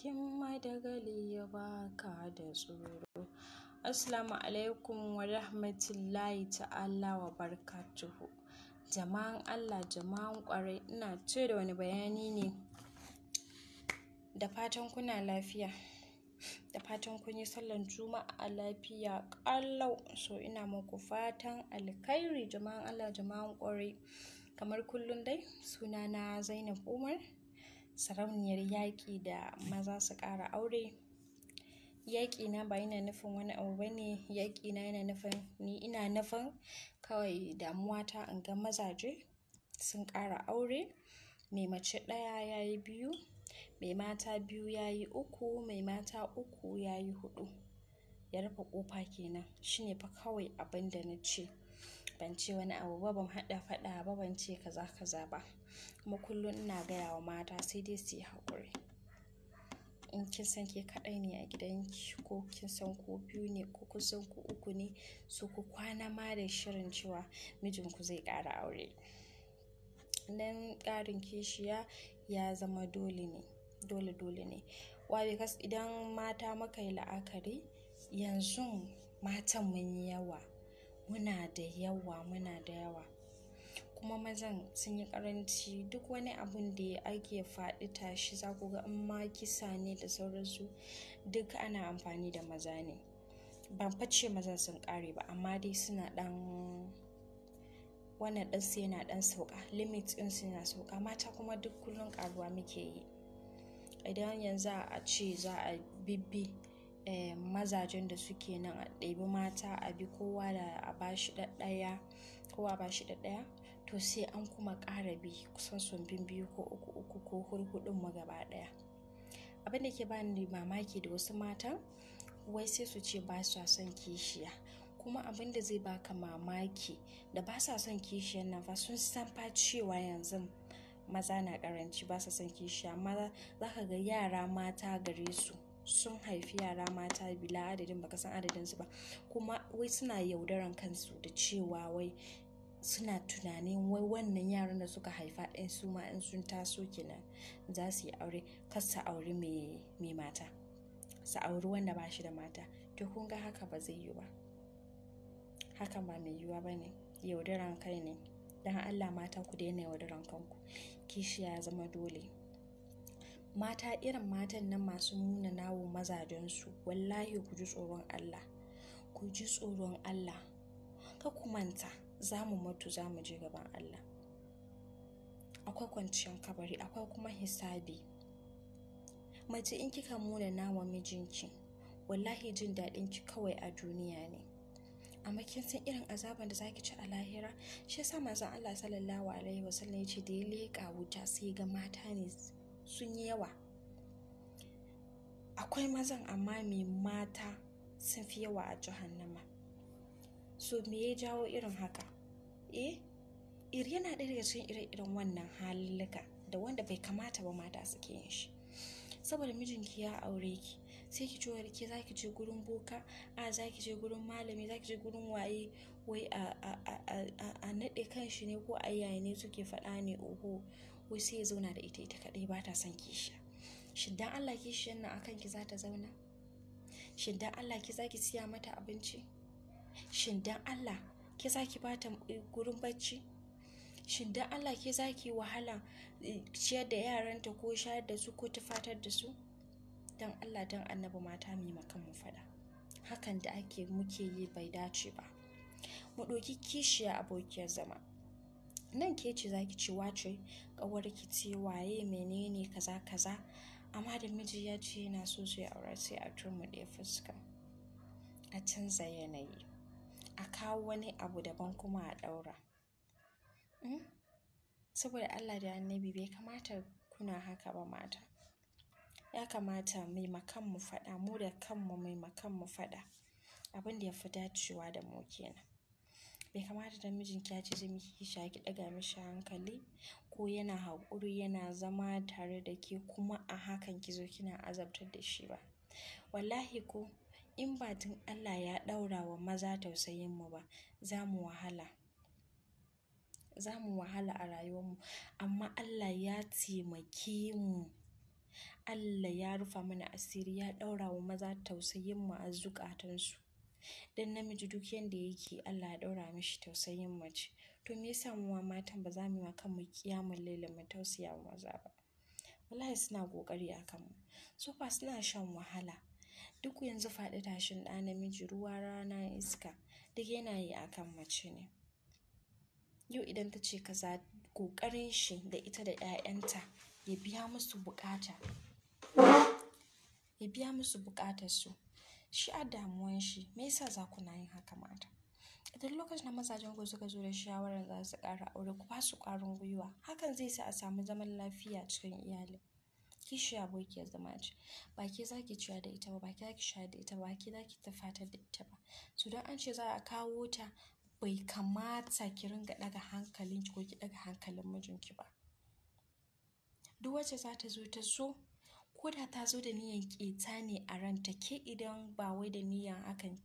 Sarkin Madagali ya baka da tsoro. Assalamu alaikum wa rahmatullahi ta'ala wa barakatuhu. Jama'an Allah, jama'an ƙwarai, ina ce da wani bayani ne. Da fatan kuna lafiya. Da fatan kun yi sallan Juma'a lafiya ƙalau. So ina muku fatan alkhairi jama'an Allah, jama'an ƙwarai. Kamar kullum dai, sunana Zainab Umar, sarauniyar yaƙi da maza su ƙara aure. Yaƙi na ba yana nufin wani abu bane, yaƙi na yana nufin ni ina nufin kawai damuwa ta in ga mazaje sun ƙara aure. Mai mace ɗaya yayi biyu, mai mata biyu yayi uku, mai mata uku yayi huɗu. Ya rufe ƙofa kenan. Shine fa kawai abin da na ce. Ban ce wani abu ba, ban haɗa faɗa ba, ban ce kaza kaza ba. Kuma kullum ina gaya wa mata sai dai su yi haƙuri. In kin san ke kaɗai ne a gidanki ko kin san ku biyu ne ko kun san ku uku ne, so ku kwana ma da shirin cewa mijinku zai ƙara aure. Nan ƙarin kishiya ya zama dole ne, dole dole ne. Why? Because idan mata muka yi la'akari, yanzu matan mun yi yawa. Muna da yawa, muna da yawa. Kuma mazan sun yi ƙaranci. Duk wani abun da ake faɗi tashi za ku ga in ma kisa ne da sauransu, duk ana amfani da maza ne. Ban fa ce mazan sun ƙare ba, amma dai suna ɗan wannan ɗinsu yana ɗan sauƙa, limit ɗinsu yana sauƙa. Mata kuma duk kullum ƙaruwa muke yi. Idan yanzu a ce za a bibbi mazajen da suke nan a ɗebi mata a bi kowa da a bashi ɗaɗɗaya, kowa a bashi ɗaɗɗaya, to sai an kuma ƙara bi kusan sau biyu ko uku uku ko hurhuɗun mu gaba ɗaya. Abin da ke bani mamaki da wasu matan, wai sai su ce ba sa son kishiya. Kuma abin da zai baka mamaki da ba sa son kishiyan nan fa sun san fa cewa yanzu maza na ƙaranci, ba sa son kishiya. Amma za ka ga yara mata gare su, sun haifi yara mata bila adadin, baka san adadin su ba. Kuma wai suna yaudaran kansu da cewa wai suna tunanin wai wannan yaran da suka haifa ɗin su ma in sun taso kenan za su yi aure, kar su auri mai mata, su auri wanda ba shi da mata. To kun ga haka ba zai yiwu ba. Hakan ba mai yiwuwa ba ne. Yaudaran kai ne. Don Allah mata ku daina yaudaran kanku. Kishiya ya zama dole. Mata irin matan nan masu munana wa mazajensu, wallahi ku ji tsoron Allah. Ku ji tsoron Allah. Kar ku manta, za mu mutu, za mu je gaban Allah. Akwai kwanciyar kabari, akwai kuma hisabi. Mace in kika munana wa mijinki, wallahi jin daɗin ki kawai a duniya ne. Amma kin san irin azaban da zaki ci a lahira? Shi yasa manzon Allah sallallahu alaihi wasallam ya ce da ya leƙa wuta sai ga mata ne sun yi yawa. Akwai mazan amma mai mata sun fi yawa a jahannama. So me ya jawo irin haka? Iri yana ɗaya daga cikin ire-iren wannan halilluka da wanda bai kamata ba mata suke yin shi. Saboda mijinki ya aure ki, sai ki ce ke za ki je gurin boka, a za ki je gurin malami, za ki je gurin waye, wai a naɗe kanshi ne ko a yaye ne suke faɗa ne oho, wai sai ya zauna da ita, ita kaɗai ba ta son kishiya. Shin dan Allah kishiyan nan akan ki za ta zauna? Shin dan Allah ki za ki siya mata abinci? Shin dan Allah ki za ki ba ta gurin bacci? Shin dan Allah ki za ki wahala ciyar da yaranta ko shayar da su ko tufatar da su? Dan Allah dan annabi mata mu yi ma kanmu faɗa. Hakan da ake muke yi bai dace ba. Mu ɗauki kishiya abokiyar zama. Nan ke ce za ki ce wace ƙawarki ce waye menene kaza kaza, amma da miji ya ce yana so sai aure sai a turmuɗe fuska, a canza yanayi, a kawo wani abu daban kuma a ɗaura. Saboda Allah da annabi bai kamata kuna haka ba mata. Ya kamata mu yi ma kanmu faɗa, mu da kanmu mu yi ma kanmu faɗa. Abin da ya fi dacewa da mu kenan. Bai kamata da mijinki ya ce zai miki kishiya ki ɗaga mishi hankali ko yana haƙuri yana zama tare da ke kuma a hakan ki zo kina azabtar da shi ba. Wallahi ko in ba tun Allah ya ɗaura wa maza tausayin mu ba, za mu wahala. Za mu wahala a rayuwar mu. Amma Allah ya taimake mu. Allah ya rufa mana asiri, ya ɗaura wa maza tausayin mu a zukatansu. Dan namiji duk yanda yake, Allah ya ɗaura mishi tausayin mace. To me yasa mu ma matan ba za mu yi wa kanmu ƙiyamul laili mu tausaya wa maza ba? Wallahi suna ƙoƙari a kanmu. Su fa suna shan wahala. Duk yanzu faɗi tashin ɗa namiji, ruwa, rana, iska, duk yana yi a kan mace ne. Yau idan ta ce kaza, ƙoƙarin shi da ita da 'ya'yanta ya biya musu buƙata. Ya biya musu buƙatarsu. Shi a damuwan shi. Me yasa za ku na yin haka mata? Idan lokacin da mazajen ku suka zo da shawarar za su ƙara aure, ku ba su ƙwarin gwiwa. Hakan zai sa a samu zaman lafiya cikin iyali. Kishi abokiyar zama ce. Ba ke za ki ciyar da ita ba, ba ke za ki shayar da ita ba, ba ke za ki tufatar da ita ba. So don an ce za a kawo ta, bai kamata ki ringa ɗaga hankalinki ko ki ɗaga hankalin mijinki ba. Duk wacce za ta zo ta so, ko da ta zo da niyyar ƙeta ne a ranta, ke idan ba wai da niyyar hakan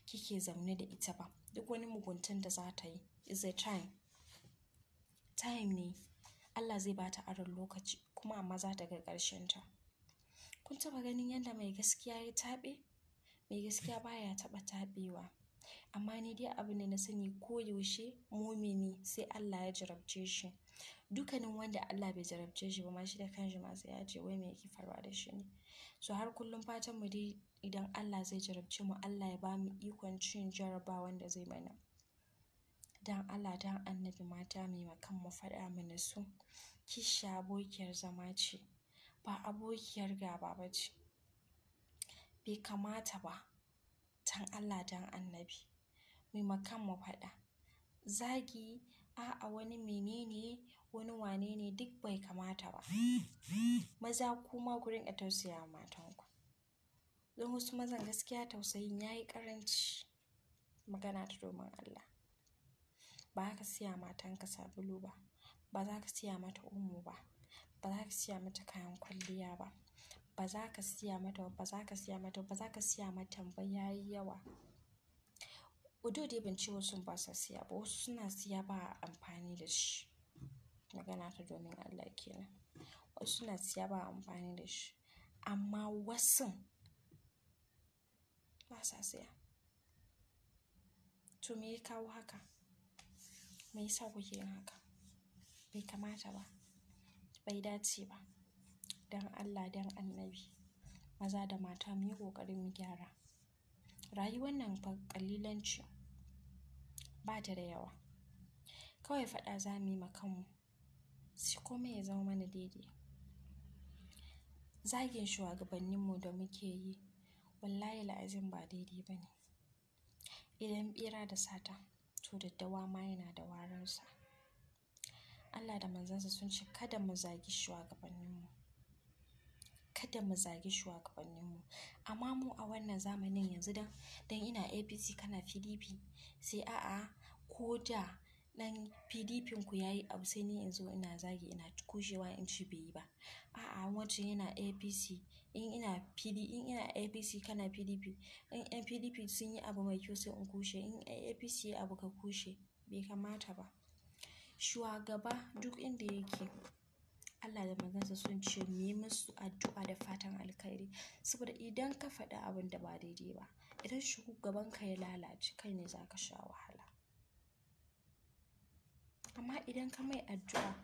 kike zaune da ita ba, duk wani muguntan da za ta yi is a time. Time ne. Allah zai ba ta aron lokaci kuma amma za ta ga ƙarshen ta. Kun taɓa ganin yadda mai gaskiya ya taɓe? Mai gaskiya baya taɓa taɓewa. Amma ni dai abin da na sani, ko yaushe mumini sai Allah ya jarabce shi. Dukkanin wanda Allah bai jarabce shi ba ma, shi da kanshi ma sai ya ce wai me yake faruwa da shi ne. So har kullum fatan mu dai, idan Allah zai jarabce mu, Allah ya bamu ikon cin jarabawan da zai mana. Dan Allah, dan Annabi, mata, mu yi ma kanmu faɗa, mu natsu. Kishi abokiyar zama ce, ba abokiyar gaba ba ce. Bai kamata ba. Dan Allah, dan Annabi, mu yi ma kanmu faɗa. Zagi, a'a, wani menene, wani wane ne, duk bai kamata ba. Maza kuma ku rinƙa tausaya wa matanku. Don wasu mazan gaskiya tausayin ya yi ƙaranci. Magana ta domin Allah. Ba za ka siya matanka sabulu ba, ba za ka siya mata omo ba, ba za ka siya mata kayan kwalliya ba, ba za ka siya mata ba, ba za ka siya mata ba, za ka siya mata ba, yayi yawa. Although dai ban ce wasu ba sa siya ba, wasu suna siya ba a amfani da shi. Magana ta domin Allah kenan. Wasu suna siya ba a amfani da shi. Amma wasun ba sa siya. To me ya kawo haka? Me yasa kuke yin haka? Bai kamata ba. Bai dace ba. Dan Allah, dan Annabi, maza da mata, muyi ƙoƙarin mu gyara. Rayuwar nan fa ƙalilan ce. Ba ta da yawa. Kawai faɗa za mu yi ma kanmu, sai komai ya zama mana daidai. Zagin shugabanninmu da muke yi, wallahi la'azim ba daidai ba ne. Idan ɓera da sata, to daddawa ma yana da warinsa. Allah da manzansa sun ce kada mu zagi shugabanninmu. Kada mu zagi shugabanninmu. Amma mu a wannan zamanin yanzu dan ina APC kana PDP, sai a'a, ko da ɗan PDP ku yayi abu, sai ni in zo ina zagi, ina kushewa, in ce bai yi ba. A'a, wancan yana APC, in ina APC kana PDP, in 'yan PDP sun yi abu mai kyau sai in kushe, in APC yayi abu ka kushe. Bai kamata ba. Shugaba duk inda yake, Allah da manzansa sun ce mu yi musu addu'a da fatan alkhairi. Saboda idan ka faɗi abun da ba daidai ba, idan shugabanka ya lalace, kai ne za ka sha wahala. Amma idan ka mai addu'a.